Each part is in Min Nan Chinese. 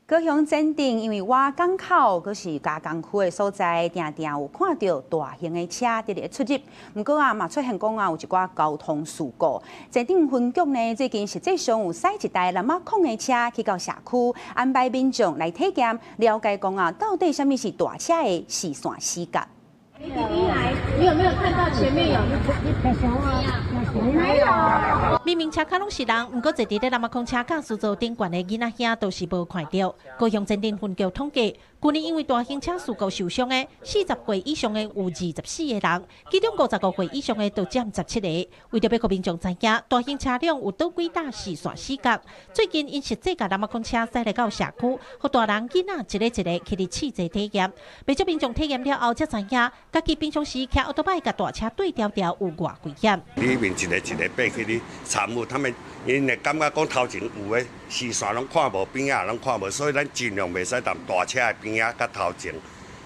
高雄前鎮因為倚港口，閣是加工區的所在，定定有看著大型的車佇咧出入。毋過啊，嘛出現講啊，有一寡交通事故。前鎮分局呢，最近實際上有駛一台藍仔控的車去到社區，安排民眾來體驗，了解講啊，到底啥物是大車的視線死角。你弟弟來，你有沒有看到前面有？沒有。明明車跤攏是人，毋過坐佇咧藍仔控車駕駛座頂懸的囡仔兄都是無看著。高雄前鎮分局統計，舊年因為大型車事故受傷的40歲以上的有24個人，其中55歲以上的就佔17個。為著欲予民眾知影大型車輛有佗幾搭視線死角，最近𪜶實際共藍仔控車駛來到社區，予大人囡仔一個一個去佇試坐體驗。袂少民眾體驗了後才知影，家己平常時騎歐多擺共大車對調調有偌危險。裡面一個一個爬去咧參與，他們𪜶會感覺講頭前有的視線攏看無，邊仔攏看無，所以咱盡量袂使佇大車的邊仔佮頭前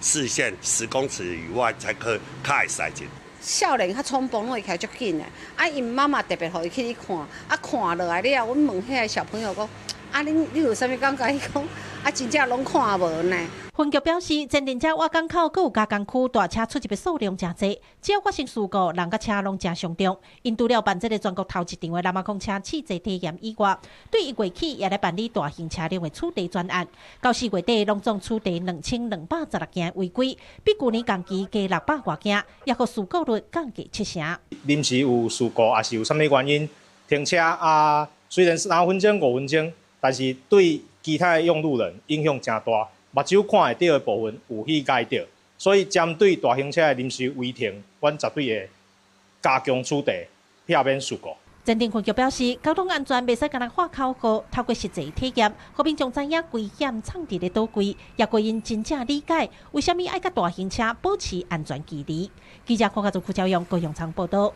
視線10公尺以外才可較會使進。少年較衝動，攏會開足緊的。啊，𪜶媽媽特別予伊去咧看，啊看落來了後，阮問彼个小朋友講：啊，恁你有啥物感覺？伊講：啊，真正攏看無呢。分局表示，前鎮遮倚港口閣有加工區，大車出入的數量誠濟，只要發生事故，人佮車攏誠傷重。𪜶除了辦這个全國頭一場的藍仔控車試坐體驗以外，對1月起也來辦理大型車輛的取締專案。到4月底，攏總取締2216件違規，比舊年同期加600外件，也予事故率降低七成。臨時有事故，抑是有啥物原因停車啊？雖然3分鐘、5分鐘，但是對其他的用路人影響誠大。目睭看會著的部分有去礙著，所以針對大型車的臨時違停，阮絕對會加強取締，避免事故。前鎮分局表示，交通安全袂使干焦喊口號，透過實際體驗，予民眾知影危險藏佇咧佗位，也予𪜶真正理解為啥物愛佮大型車保持安全距離。記者柯家祖、邱朝陽、高雄場報道。